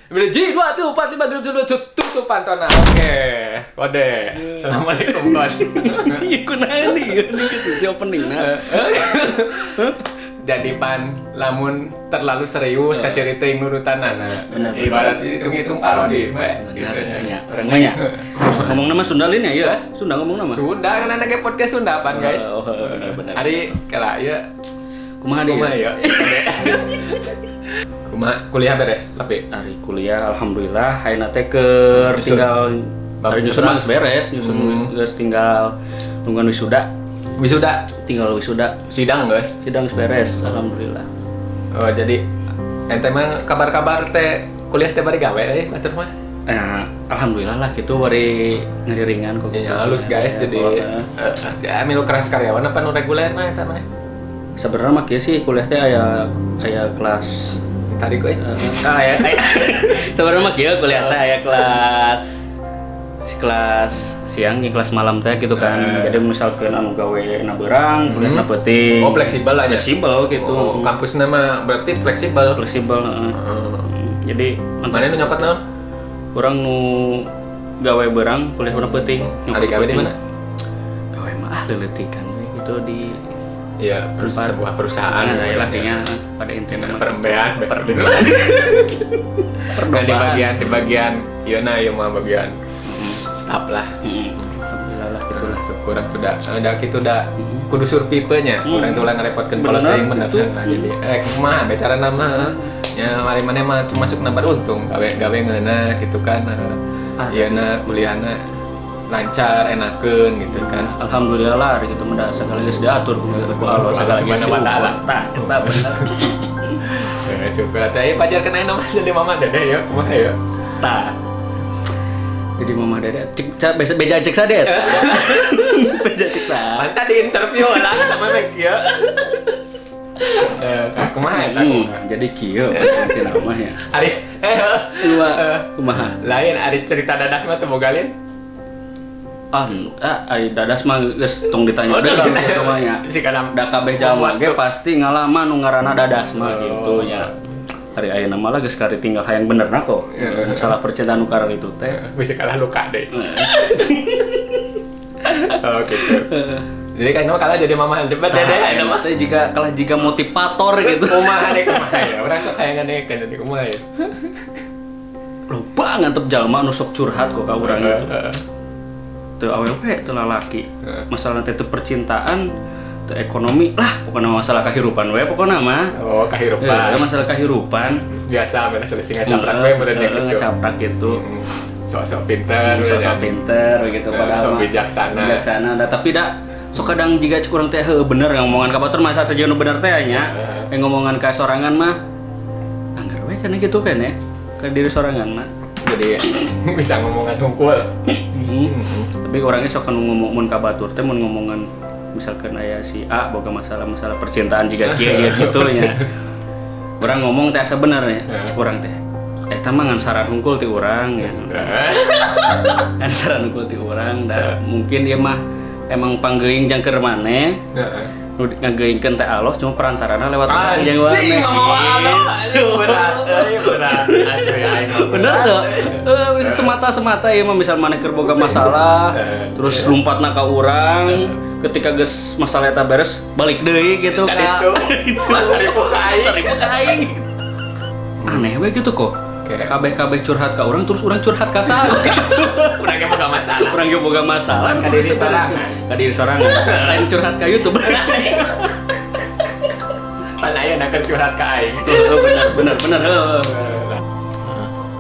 Beli G 2 4 5 7 7 tutup pantona. Oke, kode. Assalamualaikum kod. Iya, kunaon ieu gitu si opening nah. Jadi pan lamun terlalu serius kacerita yang nurutanana. Bener. Ibarat hitung-hitung parodi, we. Bener Gitu ya. nya. Urang mah nya. Ngomong nama Sunda lain ya, iya. Sunda ngomong nama. Sunda kan anaknya podcast Sunda pan, guys. Oh, bener bener. Ari kela ieu Kumaha deui? kumaha ya? Kumaha kuliah beres tapi Ari kuliah alhamdulillah ayeuna teh keur Nyusun. tinggal Bab ari nyusun mah geus beres, nyusun geus tinggal nungguan wisuda, wisuda tinggal wisuda. Sidang guys. Sidang geus beres alhamdulillah. Oh, jadi ente mah kabar-kabar teh kuliah teh bari gawe euy batur mah. Alhamdulillah lah gitu bari ngeriringan kok. Ya, halus guys, Ya, jadi pokoknya. ya milu keras karyawan apa nu reguler mah eta mah. Sebenarnya mah kieu sih kuliah teh aya aya kelas Tadi gue aya aya sebenarnya mah kieu kuliah teh aya kelas si kelas siang jeung kelas malam teh gitu kan. Jadi misalkan anu gawe na beurang, kuliah na peuting. Oh, fleksibel aja. Fleksibel gitu. Oh, kampusnya mah berarti fleksibel. Fleksibel, heeh. Jadi mantap. Mana nu nyokot naon? Urang nu gawe beurang, kuliah na peuting. Nyokot Ari gawe di peuting. mana? Gawe mah ah leuleutik we gitu di Iya, sebuah perusahaan. Nah, ya lah kayaknya pada intinya mah. Perembean, Perembean. Nah, di bagian ieu na ieu mah bagian staff lah. Alhamdulillah lah gitulah. Syukur atuh da da kitu da kudu survive nya. Urang teh ulah ngarepotkeun kolot Bener, teuing bener gitu. kan. Nah, jadi kumaha bicara nama nya mari maneh mah masuk nambar untung gawe gawe ngeunah gitu kan. Ah. Ieu na kuliahna lancar enakeun gitu kan. Alhamdulillah lah hari itu mah segala geus diatur ku Allah segala geus Subhanahu wa ta'ala. Tah, eta bener. Syukur atuh aya pajar kena nama jadi mama dede ya kumaha ya. Tah. Jadi mama dede cek ca beja beja cek sadet. Beja cek tah. Mantap di interview lah sama mek ya. Kumaha eta kumaha? Jadi kieu nanti nama ya. Ari Dua kumaha? Lain ari cerita dadas mah teu boga lin. Ah, ah, ai dadas mah geus tong ditanya Oh, deui tong lah ditanya. gitu mah nya. Si kalam. Da kabeh jalma ge pasti ngalaman nu ngaranna dadas mah Oh. gitu nya. Hari ayeuna mah lah geus kari tinggal hayang benerna kok. Heeh. Masalah percintaan nu karar itu teh. Bisa kalah luka deh. Oh gitu. Jadi kan mah kalah jadi mama debat Tah, dede ayeuna eta mah. teh jika kalah jika motivator gitu. Kumaha deh kumaha ya. Urang sok hayang ngadekeun jadi kumaha ya. Loba ngantep jalma nu sok curhat kok ka urang gitu. Heeh. Teu awewe teu lalaki. Heeh. Masalah teh teu percintaan, teu ekonomi lah pokoknya masalah kehidupan we pokoknya mah. Oh, kehidupan. Eh, masalah kehidupan. Biasa bener selisih ngacaprak we meureun Heeh, gitu. ngacaprak gitu. Sok-sok pinter, Sok-sok pinter gitu padahal sok mah bijaksana. Bijaksana da tapi da sok kadang jiga cek urang teh heuh bener ngomongan ka batur masa saja nu bener teh nya. Heeh. Eh ngomongan ka sorangan mah anggar we kana gitu kan ya. Ka diri sorangan mah. Jadi bisa ngomongan hungkul. Tapi orangnya sok nu ngomong mun ka batur teh mun ngomongan misalkan aya si A boga masalah-masalah percintaan jiga kieu jiga kitu nya. Urang ngomong teh asa bener ya, cek urang teh. Eta mah ngan saran hungkul ti urang ya. Ngan saran hungkul ti urang da mungkin ieu mah emang panggeuing jangker maneh Heeh. nu ngageuingkeun teh Allah cuma perantarana lewat urang jeung Anjing maneh. ngomong Allah, anjing, berat, euy, berat. Asli aing mah Bener berat. tuh. Semata-semata ieu mah misal maneh keur boga masalah, terus lumpatna ka urang, ketika geus masalah eta beres balik deui gitu Kan ka itu, Mas ribu ka aing. Ribu ka aing. Aneh we gitu kok. Kayak- Kabeh-kabeh curhat ka urang terus urang curhat ka saha gitu. Urang ge boga masalah. Urang ge boga masalah Ka diri sorangan. Ka diri sorangan. Lain curhat ka YouTube. Pan aya keur curhat ka aing. Oh, bener bener bener. Heuh.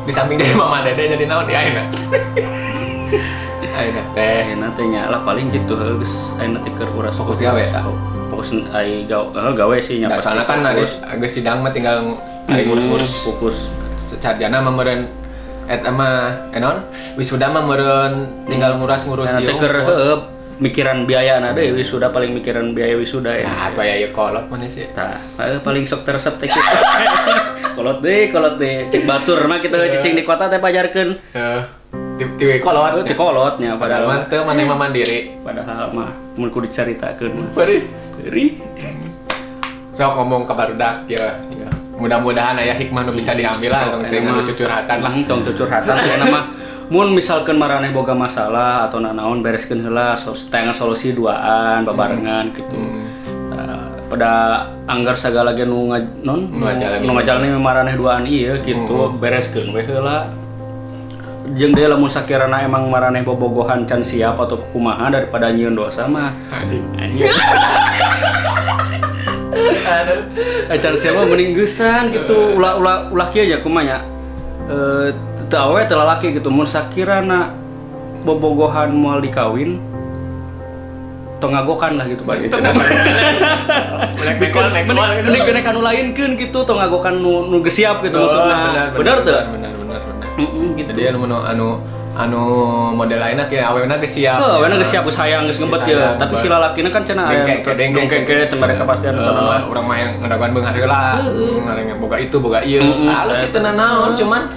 Di samping jadi mama dede jadi naon di aing. Aing teh Ayeuna teh nya lah paling gitu heuh geus ayeuna teh keur uras Fokus gawe, tah? Fokus ai gawe heuh, gawe sih nya Nah, soalnya kan fokus. geus sidang mah tinggal ari ngurus-ngurus fokus. Sarjana mah meureun eta mah naon wisuda mah meureun tinggal nguras-ngurus Nah, ieu. teh keur heuh, mikiran biaya na deui wisuda paling mikiran biaya wisuda ya. Nah, atuh aya ieu kolot mana sih. Tah, heuh, paling sok teresep teh kitu. Kolot deui, kolot deui. Cek batur mah kitu cicing di kota teh pajarkeun. Heeh. Ti kolot. Heuh, ti kolotnya Padahal padahal mah teu maneh mah mandiri. Padahal mah mun kudu dicaritakeun mah. Bari. Perih. Sok ngomong ke barudak ya. Ya. Mudah-mudahan aya hikmah nu bisa diambil lah, tong teh nu cucurhatan lah. Tong cucurhatan soalna mah mun misalkan maraneh boga masalah atau nanaon, bereskeun heula, teangan solusi duaan babarengan gitu. Pada anggar segala ge nu non Nu ngajalani. Nu ngajalani maraneh duaan ieu gitu, bereskeun we heula. Jeung deui lamun sakirana emang maraneh bobogohan can siap atau kumaha, daripada nyieun dosa mah. Anjing. Aduh. Eh, can siap mah mending geusan gitu, ulah ulah ulah kieu nya, kumaha nya, eh, teu awewe teu lalaki gitu, mun sakirana bobogohan moal dikawin, tong ngagokan lah gitu, Pak, gitu. Melek mekol mekol gitu. Mending kena kanu lainkeun gitu, tong ngagokan nu geus siap gitu Oh, maksudna. benar. Bener teu? Benar, benar, benar. Heeh, gitu. Jadi anu anu anu anu model lainnya kayak awewena geus siap. Heuh, awewena geus siap, geus hayang, geus ngebet ya. Hayang, Tapi si lalakina kan cenah aya Dengkek, dengkek. dengkek teh mereka pasti anu Eh, urang mah yang ngadaguan beunghar heula, ngareng boga itu, boga ieu. Halus sih teu naon, cuman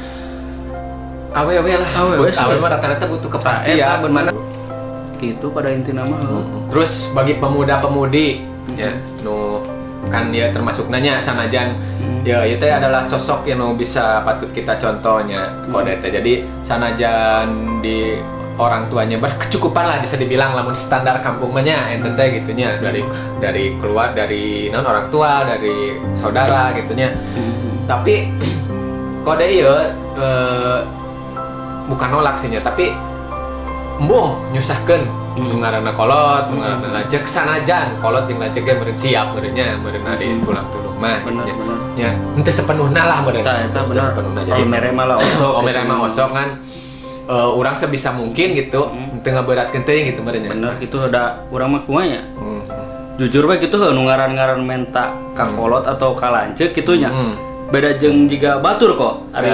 awewe lah. Awewe sih. Awewe mah rata-rata butuh Eta kepastian. bener. Gitu pada inti nama. Terus bagi pemuda-pemudi ya, nu kan ya termasuk nanya sanajan ya itu adalah sosok yang nu bisa patut kita contohnya kode teh. Jadi sanajan di orang tuanya berkecukupan lah, bisa dibilang lamun standar kampung mah nya ente teh gitunya, dari keluar dari non orang tua, dari saudara gitunya, tapi kode ieu bukan nolak sih nya, tapi embung nyusahkeun nu ngaranna kolot, nu ngaranna lanceuk, sanajan kolot jeung lanceuk ge meureun siap meureun nya, meureun di tulang tulung mah Bener, gitu nya. Bener. Ya, henteu sepenuhna lah meureun. Eta eta Henteu bener. sepenuhna, jadi Oh, mere mah lah osok. oh, mere gitu. mah osok kan, urang sebisa mungkin gitu henteu ngaberatkeun teuing gitu meureun nya. Bener gitu, ada urang mah kumaha nya? Jujur we gitu, nu ngaran-ngaran menta ka kolot atau ka lanceuk kitu nya. Beda jeung jiga batur kok. Ari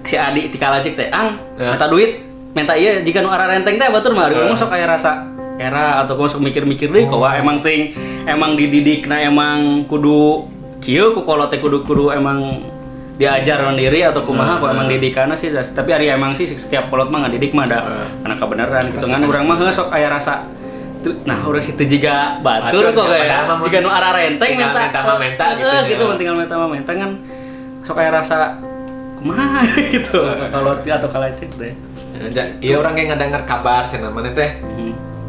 si Adi ti ka lanceuk teh, "Ang, minta duit, minta ieu," jiga nu ararenteng teh batur mah, ari urang mah sok aya rasa era atau kok sok mikir-mikir deui kok, wah, emang ting emang dididikna emang kudu kieu ku kolot teh, kudu kudu emang diajar mandiri atau kumaha kok emang didikana sih, tapi ari emang sih setiap kolot mah ngadidik mah ada anak kebenaran gitu kan. Urang mah heuh sok aya rasa nah, urang situ jiga batur Batur, kok ya, kayak padahal mah mun jiga nu ararenteng tinggal minta minta mah minta gitu Heeh, ya. gitu, tinggal minta mah minta kan sok aya rasa kumaha gitu kalau atau kalanceuk teh. Iya, orang yang ngedenger kabar cenah mana teh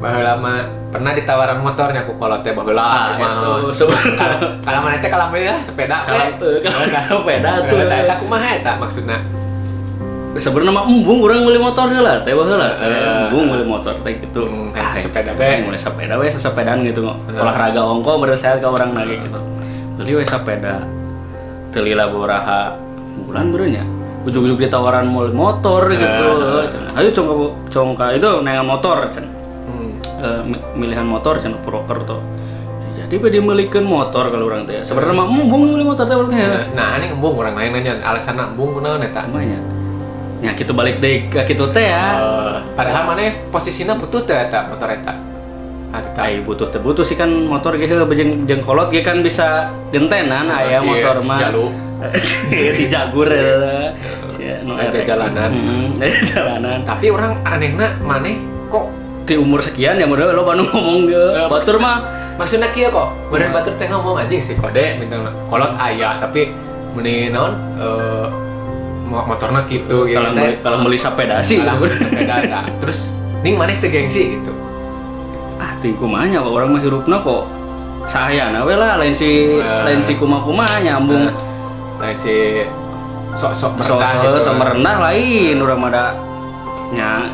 baheula mah pernah ditawaran motornya ku kolot teh baheula Ah, mah. itu sebenarnya. Kalau mana teh kalau ya sepeda Kalau we. kalau sepeda tuh. Eta eta kumaha eta maksudna? Sebenarnya mah embung urang meuli motor heula teh baheula teh. Embung meuli motor teh gitu. Kayak sepeda we. we. Mulai sepeda we, sesepedaan gitu kok. Olahraga ongko bener sehat ka urang lagi gitu. Beli we sepeda. Teu lila baraha bulan beureun nya. Ujug-ujug ditawaran meuli motor gitu. Cenah. Ayo cong cong ka itu neangan motor cenah. Milihan motor cenah Purwokerto. Jadi we dimeulikeun motor kalau urang teh. Sebenarnya mah embung meuli motor teh urang teh. Nah, ini embung urang lain nanya alasanna embung kunaon eta? Kumaha nya? Ya gitu balik deui ka kitu teh ya. Padahal mana posisinya butuh teh eta motor eta. Eta. Ai butuh teh butuh sih kan motor ge heuh jeung jeung kolot ge kan bisa gentenan aya Si motor mah. Jalu. Si jagur eta. Si nu Aja erek. jalanan. Heeh, jalanan. Tapi orang anehna maneh kok Di umur sekian ya mudah lo nu ngomong ge. Batur mah maksudnya kieu kok meureun batur teh ngomong anjing si kode minta kolot aya tapi meni naon motorna kitu gitu kalau teh. beli kalau beli sepeda sih. Kalau beli sepeda tah. Terus ning maneh teu gengsi gitu. Ah, teuing kumaha nya urang mah hirupna kok sahayana we lah, lain si lain si kumaha-kumaha nyambung. Lain si sok-sok So, merendah gitu. so merendah lain urang mah da nya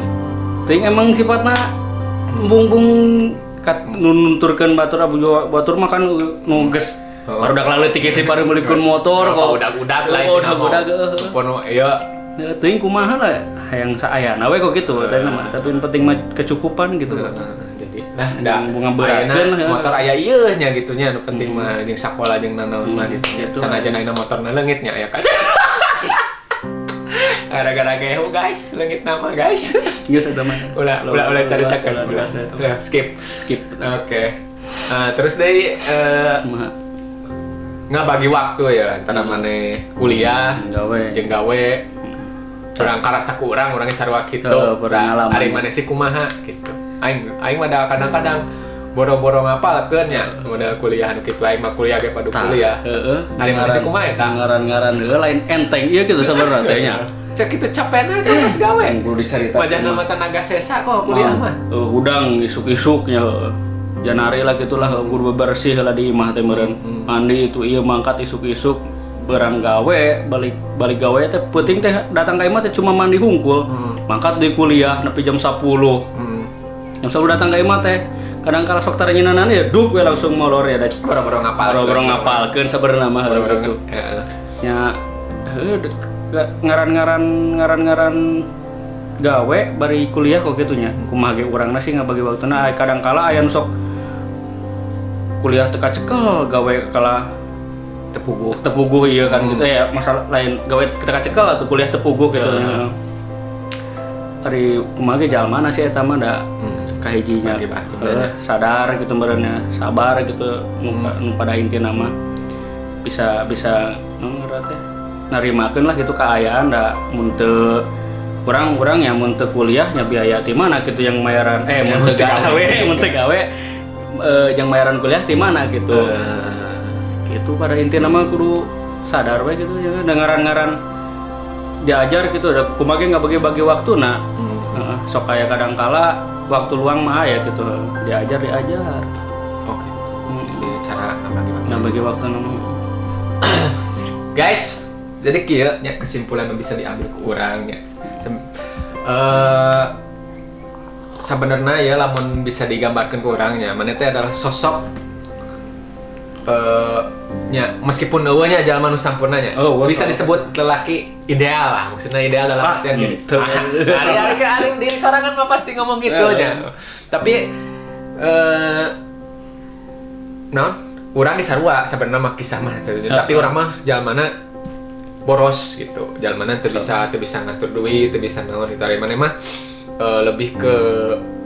teuing emang sifatna embung-embung kat nu nunturkeun batur abu batur mah kan nu geus baru udah leutik sih baru meulikeun motor kok. Udah-udah lah. Oh, udah-udah heuh. Pono ieu. Ya, teuing kumaha lah hayang saayana we kok gitu teh mah, tapi yang penting mah kecukupan gitu. Jadi nah da Bunga beratkeun ayeuna lah, ya. motor aya ieu nya gitu nya, nu penting mah jeung sakola jeung nanaon mah gitu. Gitu. Sanajan ayeuna motorna leungit nya aya kaca. Gara-gara gehu guys, leungit nama guys. Geus eta mah. Ulah ulah ulah caritakeun Ulah, ulah. ulah, Ulah, skip. Skip. Oke. Nah, terus deui Kumaha? nggak bagi waktu ya antara maneh kuliah Gawe. jeung gawe. Urang karasa ku urang, urangnya sarua kitu. Heeh, pengalaman. Ari maneh sih kumaha gitu. Aing aing mah da kadang-kadang Boro-boro ngapalkeun nya modal kuliah nu kitu, aing mah kuliah ge padu kuliah. Heeh. Ari mana sih kumaha eta? Ngaran-ngaran heula lain enteng ieu gitu sebenarnya teh nya. Cek itu capekna teh geus gawe. Yang kudu dicaritakeun. Wajahna mah tenaga sesa kok kuliah mah. Hudang isuk-isuknya heuh. Janari lah gitulah, kudu bebersih lah di imah teh meureun. Mandi itu ieu mangkat isuk-isuk berang gawe, balik balik gawe teh peuting teh datang ka imah teh cuma mandi hungkul. Mangkat di kuliah nepi jam 10. Jam 10 datang ka imah teh kadang kala sok tarenyeunanan ya duk we langsung molor ya da. Boro-boro ngapal. Boro-boro ngapalkeun sebenarnya mah Boro-boro gitu. Heeh. Nya heuh ngaran-ngaran ngaran-ngaran gawe bari kuliah kok gitu nya. Kumaha ge urangna sih ngabagi waktuna, kadang kala aya nu sok kuliah teu kacekel gawe kalah Teu puguh. Teu puguh iya kan gitu ya, masalah lain gawe teu kacekel atau kuliah teu puguh gitu nya. Ari kumaha ge jalmana sih eta mah da kahijinya. Bagi waktu Sadar gitu meureunnya, sabar gitu nu pada intina mah bisa bisa naon ngaranna teh narimakeun lah gitu kaayaan da mun teu urang-urang ya mun teu kuliah nya biaya ti mana gitu yang mayaran mun teu gawe mun teu gawe yang mayaran kuliah ti mana gitu. Gitu pada intina mah kudu sadar we gitu ya ngaran-ngaran diajar gitu da kumaha ge ngabagi-bagi waktu nah. Heeh, sok aya kadang kala waktu luang mah aya gitu diajar diajar. Oke. Jadi cara ngabagi waktu. Ngabagi waktu nama. Guys, jadi kieu nya kesimpulan yang bisa diambil ku urang nya. Sebenarnya ya lamun bisa digambarkan ku urangnya, maneh teh adalah sosok nya meskipun eueuh nya jalma nu sampurna nya. Oh, wah. Bisa disebut lelaki ideal lah, maksudnya ideal dalam Ah, artian gini. henteu. Ari ari ari diri sorangan mah pasti ngomong gitu nya. Tapi naon? Urang ge sarua sebenarnya mah kisah mah teu. Tapi urang mah jalmana boros gitu. Jalmana teu bisa ngatur duit, teu bisa naon itu. Ari maneh mah lebih ke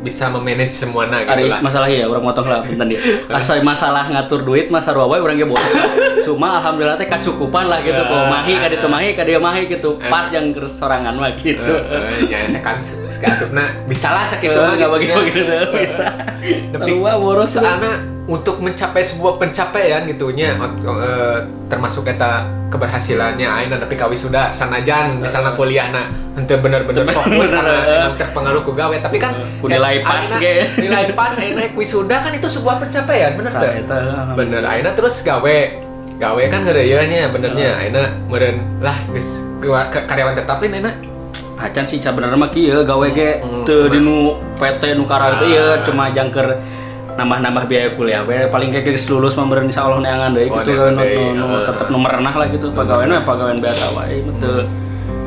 bisa memanage semuanya gitu Ari lah. Masalah ya, urang motong lah punten dia. Asa masalah ngatur duit mah sarua wae urang ge boros. Cuma alhamdulillah teh kacukupan lah gitu kok mahi ka ditu mahi ka dieu mahi gitu. Pas yang keur sorangan mah gitu. Ya sekan asupna bisa lah sakitu mah Nggak gitu bagi-bagi nya. gitu bisa. Tapi Sarua boros. Soalnya untuk mencapai sebuah pencapaian gitu nya termasuk eta keberhasilannya ayeuna nepi ka wisuda sanajan misalnya kuliahna henteu bener-bener fokus karena emang terpengaruh ku gawe, tapi kan Ku nilai pas ayeuna ge. Nilai pas ayeuna wisuda kan itu sebuah pencapaian, bener Tah, teu? eta, alhamdulillah. Bener, ayeuna terus gawe gawe kan ngeureuyeuh nya benernya ayeuna meureun lah geus karyawan tetap lain ayeuna. Acan sih sebenarnya mah kieu gawe ge teu di nu PT nu kararitu ieu cuma jangker nambah-nambah biaya kuliah we paling kayak geus lulus mah meureun insyaallah neangan deui Oh, gitu neangan nu, deui, nu, nu tetep nu merenah lah gitu pagawean mah pagawean biasa wae teu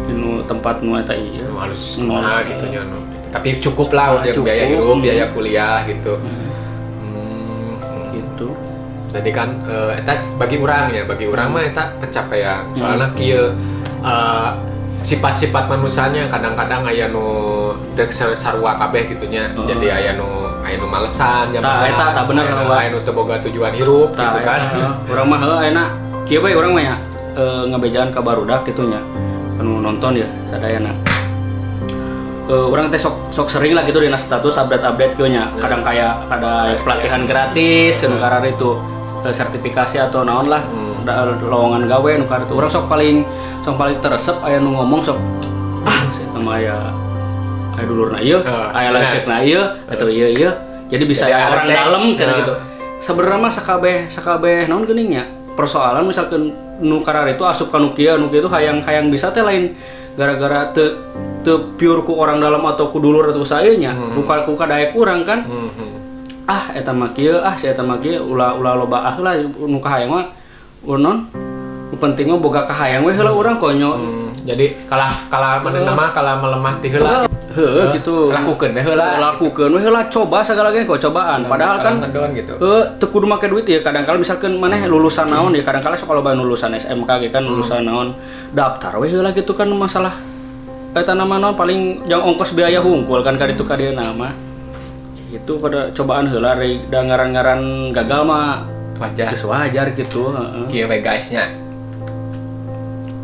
di nu tempat nu eta ieu. Nu halus Nu kumaha halus. gitu nya nu. Tapi cukup lah Ah, udah cukup. biaya hidup, biaya kuliah gitu. Gitu. Jadi kan eta bagi urang ya, bagi urang mah eta pencapaian. Soalnya kieu sifat-sifat manusianya kadang-kadang aya nu teu sarua kabeh gitu nya. Jadi aya nu malesan Tah, eta, tah, bener, Wak. aya nu teu boga tujuan hirup Tah, gitu kan. eta, urang mah heuh enak kieu we urang mah ya ngabejaan ka barudak gitu nya anu nonton ya sadayana. Urang teh sok sok sering lah gitu dina status update-update kieu nya. Kadang kayak ada pelatihan gratis nu kararitu sertifikasi atau naon lah lowongan gawe nu kararitu. Urang sok paling teresep aya nu ngomong sok ah saya mah aya aya dulurna ieu, aya lanceukna ieu atau ieu ieu. Jadi bisa Jadi aya orang teh, dalam cenah gitu. Sebenarnya mah sakabeh sakabeh naon geuning nya persoalan misalkan nu kararitu asup ka nu kieu nu kieu itu hayang hayang bisa teh lain gara-gara teu teu pure ku orang dalam atau ku dulur atau saya nya bukan ku kadaek urang kan. Ah eta mah kieu, ah si eta mah kieu, ulah ulah loba ah lah nu kahayang mah unon nu penting mah boga kahayang we heula urang konyo. Jadi kalah kalah mana nama kalah melemah ti heula. Heuh gitu. Lakukeun we heula. Lakukeun we heula, coba segala ge kok cobaan padahal kan ngedon gitu. Teu kudu make duit ya kadang kala misalkan maneh lulusan naon ya kadang kala sok loba lulusan SMK ge kan lulusan naon daftar we heula gitu kan masalah eta nama naon paling jang ongkos biaya hungkul kan ka ditu ka dieu nama gitu pada cobaan heula ari da ngaran-ngaran gagal mah Wajar. Geus wajar gitu heeh. Kieu we guys nya.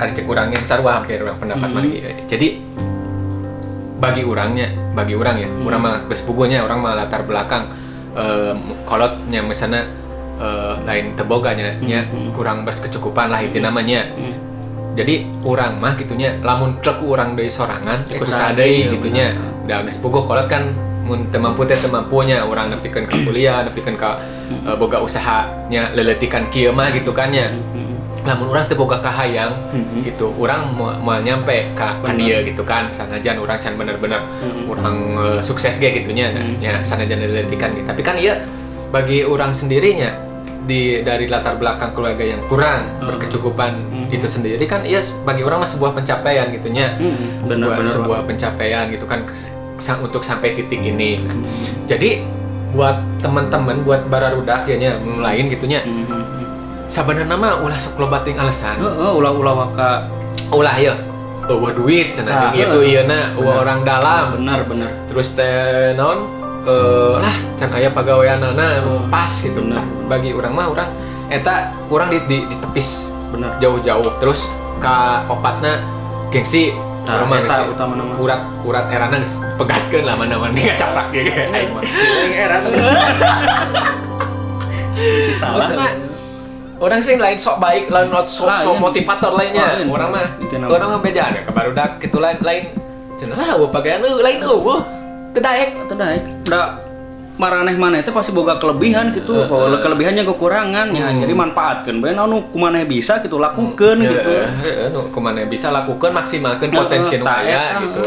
Ari cek urang yang sarua hampir urang pendapat mana kieu. Jadi bagi urangnya, bagi urang ya, urang mah geus puguh nya, urang mah latar belakang Kolotnya misalnya lain teu boga nya, nya kurang berkecukupan lah itu namanya. Jadi urang mah gitunya lamun truk urang deui sorangan Ku ku saha saha deui deui, gitunya. Da geus bogoh kolot kan, mun teu mampu teh teu mampu nya, urang nepikeun ka kuliah, nepikeun ka boga usaha nya leletikan kieu mah gitu kan nya. Lamun urang teu boga kahayang gitu, urang moal nyampe ka dieu gitu kan, sanajan urang can bener-bener urang sukses ge gitunya nya, sanajan leletikan gitu. Tapi kan iya bagi urang sendirinya di dari latar belakang keluarga yang kurang berkecukupan itu sendiri kan iya bagi urang mah sebuah pencapaian gitunya. Sebuah, Bener, bener. Sebuah pencapaian gitu kan untuk sampai titik ini. Nah, jadi buat teman-teman, buat bararudak ya nya, nu lain gitunya, sabenerna mah ulah sok loba teuing alasan. Heeh, ulah-ulah waka. Ulah ya euweuh duit cenah Ah, jeung itu heeh. ieu na euweuh orang dalam, Bener bener. Terus teh naon lah can aya pagaweanana anu pas gitu. Nah, bagi urang mah urang eta kurang di ditepis jauh-jauh. Terus ka opatna gengsi. Nah, Urang mah eta geus utama nama. Urat urat erana geus pegatkeun lah, mana-mana ngacaprak ge aing mah. Aing era sebenarnya. Si salah. Maksudnya urang sih lain sok baik, lain sok, Lain. sok motivator lainnya. Lain. Urang mah Itu nama. urang mah beda ya ke barudak gitu, lain lain cenah lah euweuh pagawean euweuh, lain euweuh teu daek. Teu daek. Da maraneh mana itu pasti boga kelebihan gitu. Bahwa kelebihannya kekurangan ya. Jadi manfaatkeun bae anu kumaneh bisa gitu lakukeun gitu. Heeh, nu kumaha bisa lakukan, maksimalkeun potensi nu Tah, aya eta. gitu.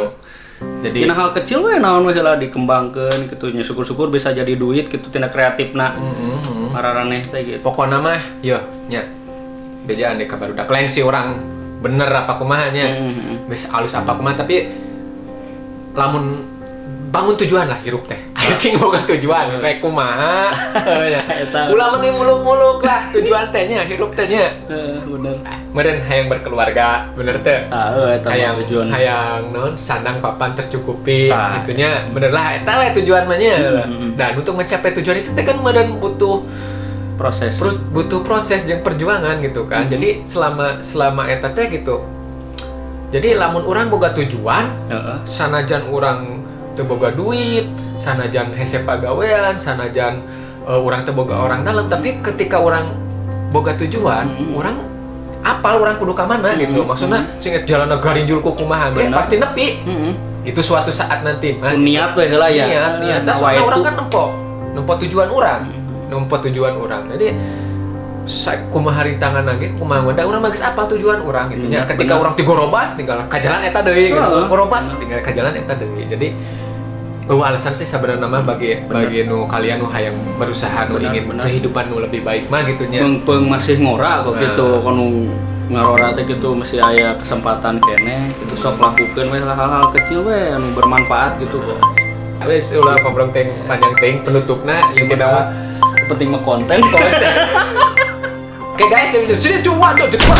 Jadi Tina hal kecil we naon we heula dikembangkeun gitu nya, syukur-syukur bisa jadi duit gitu tina kreatifna mararaneh teh gitu. Pokoknya mah yo nya bejaan deh ka barudak, lain si urang bener apa kumaha nya, geus alus apa kumaha, tapi lamun bangun tujuan lah hirup teh anjing, boga tujuan rek kumaha nya. Eta. Ulah meni muluk-muluk lah tujuan teh nya, hirup teh nya. Heeh, bener. Meureun hayang berkeluarga bener teh? Ah, heuh, eta mah Hayang tujuan. hayang naon, sandang papan tercukupi Tah. gitunya, bener lah eta we tujuan mah nya. Dan untuk mencapai tujuan itu teh kan meureun butuh Proses. terus butuh proses jeung perjuangan gitu kan. Jadi selama selama eta teh gitu, jadi lamun urang boga tujuan, sanajan urang teu boga duit, sanajan hese pagawean, sanajan urang teu boga orang dalam, tapi ketika urang boga tujuan, urang apal urang kudu ka mana gitu. Maksudnya sing jalan garinjul ku kumaha ge pasti nepi itu suatu saat nanti mah. Niat we heula ya. Niat, niat. Nah, soalnya Nawaitu. urang kan nempo nempo tujuan urang, nempo tujuan urang. Jadi kumaha rintangan lagi, kumaha wadah, urang mah geus apal tujuan urang gitu nya. Ketika urang tigorobas tinggal ka jalan eta deui gitu. Gorobas tinggal ka jalan eta deui. Jadi euweuh alasan sih sebenarnya mah bagi bagi nu kalian nu hayang berusaha, nu ingin kehidupan nu lebih baik mah gitu nya. Meungpeung masih ngora kok Nah. gitu, kono ngarora teh gitu masih aya kesempatan keneh gitu, sok lakukeun we lah hal-hal kecil we anu bermanfaat gitu kok. Wes ulah ngobrol teh panjang teh, penutupna intina mah Penting mah konten kok. Oke guys, itu sudah cuma tuh cepat.